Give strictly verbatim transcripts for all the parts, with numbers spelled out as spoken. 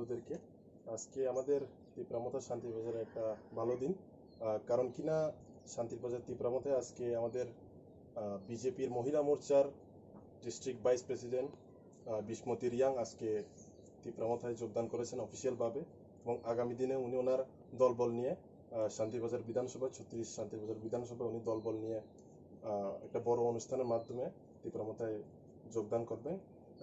ওদেরকে। আজকে আমাদের তিপ্রা মথা শান্তিবাজারে একটা ভালো দিন। আহ, কারণ কিনা শান্তিবাজার তিপ্রা মথায় আজকে আমাদের, আহ, বিজেপির মহিলা মোর্চার ডিস্ট্রিক্ট ভাইস প্রেসিডেন্ট, আহ, বিষ্ণুমতি রিয়াং আজকে তিপ্রা মথায় যোগদান করেছেন অফিসিয়াল ভাবে এবং আগামী দিনে উনি ওনার দলবল নিয়ে, আহ, শান্তিবাজার বিধানসভায়, ছত্রিশ শান্তিবাজার বিধানসভায় উনি দলবল নিয়ে, আহ, একটা বড় অনুষ্ঠানের মাধ্যমে তিপ্রা মথায় যোগদান করবেন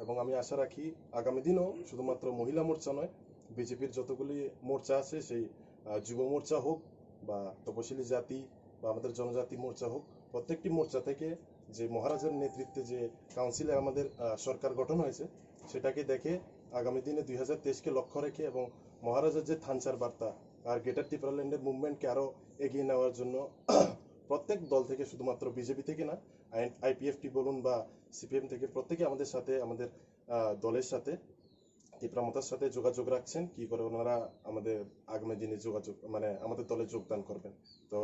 এবং আমি আশা রাখি আগামী দিনও শুধুমাত্র মহিলা মোর্চা নয়, বিজেপির যতগুলি মোর্চা আছে, সেই, আহ, যুব মোর্চা হোক বা তপশিলি জাতি বা আমাদের জনজাতি মোর্চা হোক, প্রত্যেকটি মোর্চা থেকে যে মহারাজার নেতৃত্বে যে কাউন্সিলে আমাদের, আহ, সরকার গঠন হয়েছে, সেটাকে দেখে আগামী দিনে দুই হাজার তেইশকে লক্ষ্য রেখে এবং মহারাজার যে থানচার বার্তা আর গ্রেটার ত্রিপুরা ল্যান্ডের মুভমেন্টকে আরও এগিয়ে নেওয়ার জন্য প্রত্যেক দল থেকে, শুধুমাত্র বিজেপি থেকে না, আইপিএফটি বলুন বা সিপিএম থেকে, প্রত্যেকে আমাদের সাথে, আমাদের, আহ, দলের সাথে, তিপ্রা মথার সাথে যোগাযোগ রাখছেন, কি করে ওনারা আমাদের আগামী দিনে যোগাযোগ, মানে, আমাদের দলে যোগদান করবেন। তো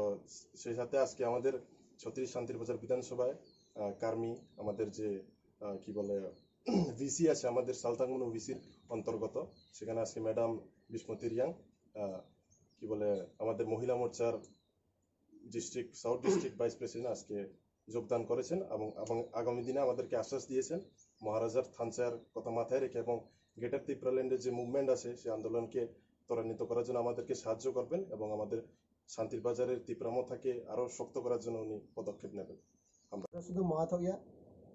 সেই সাথে আজকে আমাদের ছত্রিশ শান্তির বাজার বিধানসভায়, আহ, কার্মি, আমাদের যে, আহ, কি বলে, ভিসি আছে, আমাদের সালতাংমুনু ভিসির অন্তর্গত, সেখানে আজকে ম্যাডাম বিষ্ণুমতি রিয়াং, আহ, কি বলে, আমাদের মহিলা মোর্চার district, south district vice president আজকে যোগদান করেছেন এবং, এবং আগামী দিনে আমাদেরকে আশ্বাস দিয়েছেন মহারাজার থানচার কথা মাথায় রেখে এবং গ্রেটার ত্রিপুরা ল্যান্ডের যে মুভমেন্ট আছে, সেই আন্দোলনকে ত্বরান্বিত করার জন্য আমাদেরকে সাহায্য করবেন এবং আমাদের শান্তির বাজারের তিপ্রা মথাকে আরও শক্ত করার জন্য উনি পদক্ষেপ নেবেন। আমরা শুধু মহাথক ইয়া,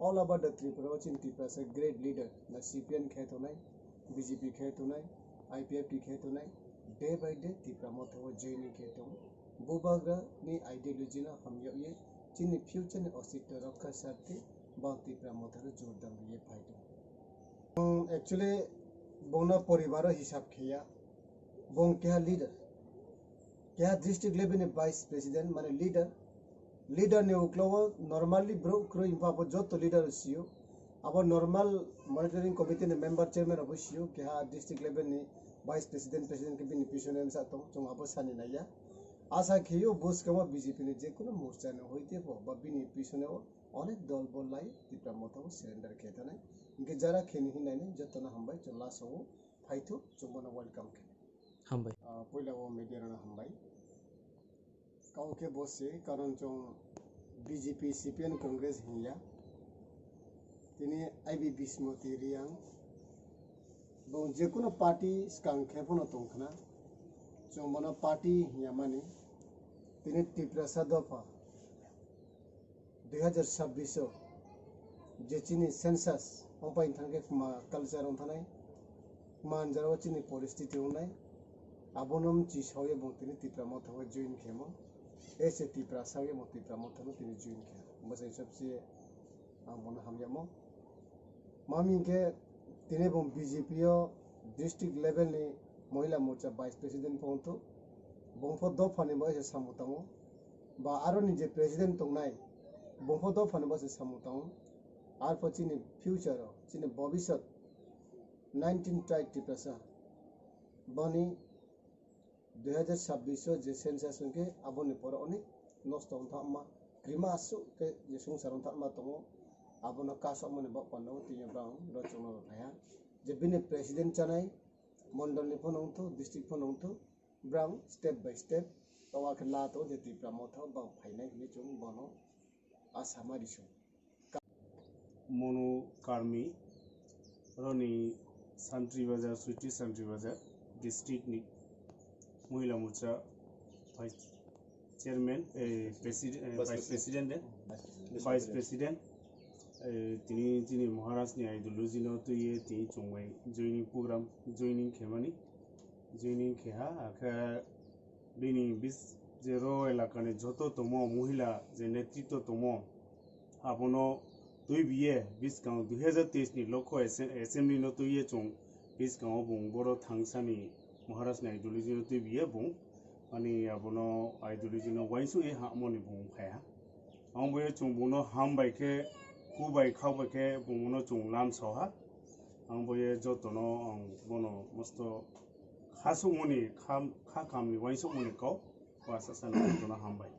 all over the Tripura, o chini Tiprasa great leader, na CPN khe tongnai, BJP khe tongnai, IPFT khe tongnai, day by day Tipra Motha o joining khe tong. Bubagra ni ideology no hamyakye, chini future ni ostitto rokha sarti, bang Tipra Motha no jordam ye phai tong. Actually, bongna poribaro hisab kheya, bong keha leader, keha district level ni vice president, mane leader, leader ni uklogo normally bro kroi, himba abo joto leader sio, abo normal monitoring committee ni member chairman abo sio, keha district level ni vice president, president ke bini pisone msa tong, chung abo sani naiya. Asa kheyo buskamo B J P ni jekunu morcha ni hoite bo, ba bini pisone o onek dol bol lai Tipra Motha o surrender khe tanai. Hingke jara kheni hinai ni jotono hambai, chung last o phaithu, chung bono welcome khe. Hambai. Ah, puila o media rano hambai. Kau khe bo se, karon chwng B J P, C P M, Congress hinya. Tini I B Bismoti Riang. Bo jekunu party skang khe phano tong khna. Chwng bono party hinya mani. Tini Tiprasa dopha. Dui hazar sabbish o je chini census ongpai thangkhe kma culture ongthanai, kma anjaro chini poristiti ongnai, abono mchi sawi bo tini Tipra Motha o join khemo, ese Tipra sawi bo Tipra Motha no tini join khe. Bwsai sabse ang bono hamyamo. Mami hingkhe tini bo B J P o district level ni Mohila Morcha vice president pho wngthu. Bongpho dopha ni bo ese samung tango. Ba aroni je president tongnai, bongpho dopha ni bo ese samung tango. Arpho chini future o, chini bobisot nineteen tribe Tiprasa boni dui hazar sabbish o je census hwnkhe aboni pore onek nosto wngthakma, krima aswk khe je swngchar wngthakma tongo, abono kasokmani bok panda o tini brang rw chwngno rw phaiha. Je bini president chanai, mondol ni phano wngthu, district phano wngthu, brang step by step towa khe la tongo je Tipra Motha o bang phainai hinwi chwng bono asa ma risu. Mono Karmi, roni Santri Bazar, Switi Santri Bazar, district ni Mohila Morcha vice chairman, eh, president, eh, vice president, eh, vice president, eh, tini, tini Maharaj ni ideology no twi ye tini chongmai joining program, joining khemani, joining kheha, akhe bini bis-, je ro elaka ni joto tongmo, mohila je netritwo tongmo, abono twi biye, biskang dui hazar teis ni lokho assem-, assembly no twi ye chwng biskango bung boro thangsani Maharaj ni ideology no twi biye bung, ani abono ideology no uaingsuk ye hamoni bung phaiha. Ang bo ye chwng bungno ham bai khe, ku bai khak bai khe bungno chwng lam saoha. Ang bo ye jotono ang bono mosto khasukmani, kham-, kha kamni uaingsukmani kok, wa sasa no jotono ham bai.